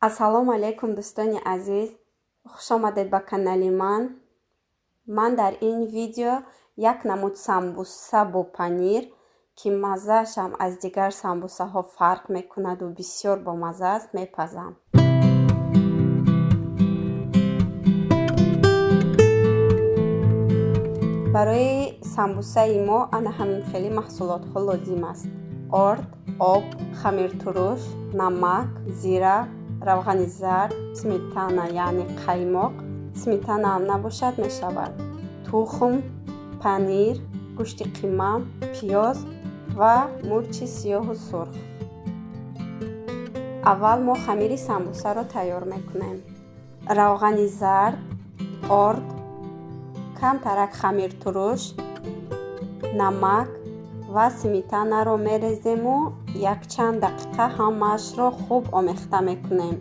Ассалому алайкум, дӯстони азиз, хуш омадед ба канали ман. Ман дар ин видео як намуд самбуса бо панир, ки маззаашам аз дигар самбусаҳо фарқ мекунаду бисёр бомазза аст, мепазам. Барои самбусаи мо ана ҳамин хели маҳсулотҳо лозим аст: орд, об, хамиртуруш, намак, зира, равғани зард, сметана, яъне қаймоқ, сметанаам набошад мешавад, тухм, панир, гӯшти қима, пиёз ва мурчи сиёҳу сурх. Аввал мо хамири самбусаро тайёр мекунем. Равғани зард, орд, камтарак хамиртуруш, намак ва сметанаро мерезему якчанд дақиқа ҳамаашро хуб омехта мекунем,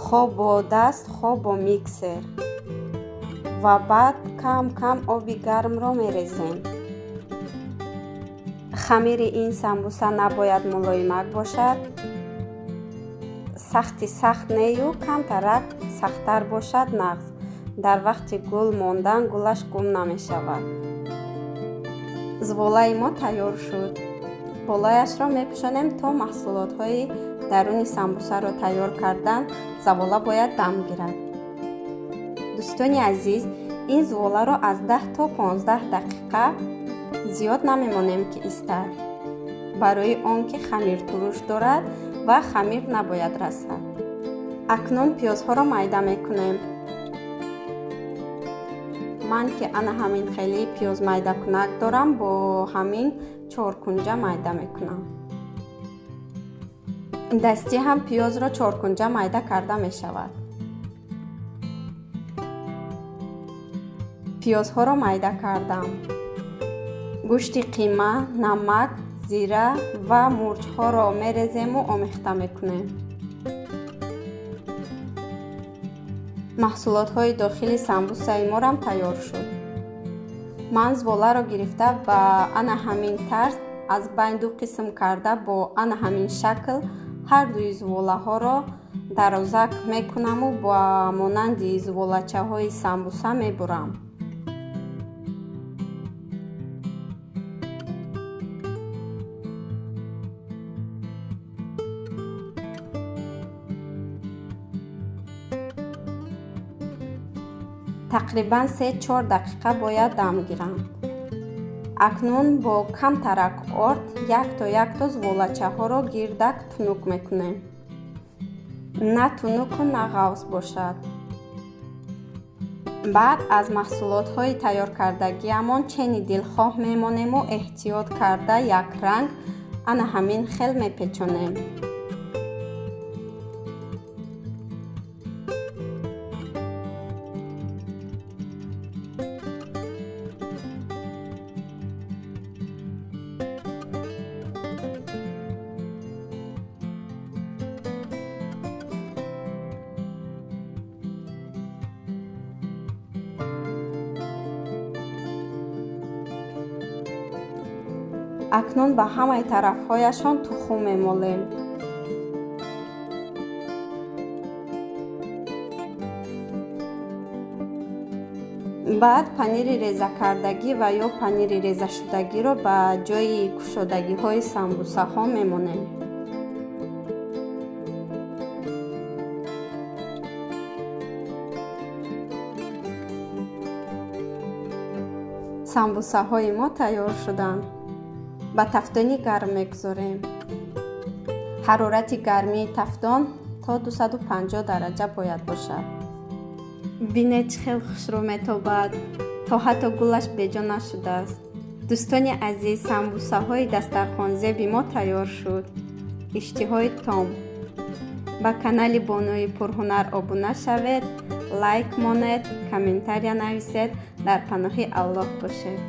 хо бо даст, хо бо миксер, ва баъд кам кам оби гармро мерезем. Хамири ин самбуса набояд мулоимак бошад, сахти сахт нею камтарак сахттар бошад нағз. Дар вақти гул мондан гулаш гум намешавад. Зволаи мо тайёр шуд. Болояшро мепӯшонем то маҳсулотҳои даруни самбусаро тайёр кардан завола бояд дам гирад. Дӯстони азиз, ин зуволаро аз 10 то 15 дақиқа зиёд намемонем, ки истад, барои он ки хамиртуруш дорад ва хамир набояд расад. Акнун пиёзҳоро майда мекунем. Ман ки ана ҳамин хели пиёз майдакунак дорам, бо ҳамин чоркунҷа майда мекунам. Дастӣ ҳам пиёзро чоркунҷа майда карда мешавад. Пиёзҳоро майда кардам. Гӯшти қима, намак, зира ва мурчҳоро мерезему омехта мекунем. Маҳсулотҳои дохили самбусаи морам тайёр шуд. Ман зволаро гирифта ба ана ҳамин тарз аз байн ду қисм карда, бо ана ҳамин шакл ҳар дуи зволаҳоро дарозак мекунаму ба монанди зволачаҳои самбуса мебурам. Тақрибан 3-4 дақиқа бояд дам гиранд. Акнун бо камтарак орд якто якто зволачаҳоро гирдак тунук мекунем. На тунуку на ғафз бошад. Баъд аз маҳсулотҳои тайёркардагиамон чени дилхоҳ мемонему эҳтиёт карда якранг ана ҳамин хел мепечонем. Акнун ба ҳамаи тарафҳояшон тухм мемолем. Баъд панири резакардагӣ ва ё панири резашудагиро ба ҷои кушодагиҳои самбусаҳо мемонем. Самбусаҳои мо тайёр шуданд. Ба тафтони гарм мегузорем. Ҳарорати гармии тафтон то 250 дараҷа бояд бошад. Бинед, чӣ хел хушрӯ метобад, то ҳатто гулаш беҷо нашудааст. Дӯстони азиз, самбусаҳои дастархонзеби мо тайёр шуд. Иштиҳои том. Ба канали Бонуи пурҳунар обуна шавед, лайк монед, комментария нависед. Дар паноҳи Аллоҳ бошед.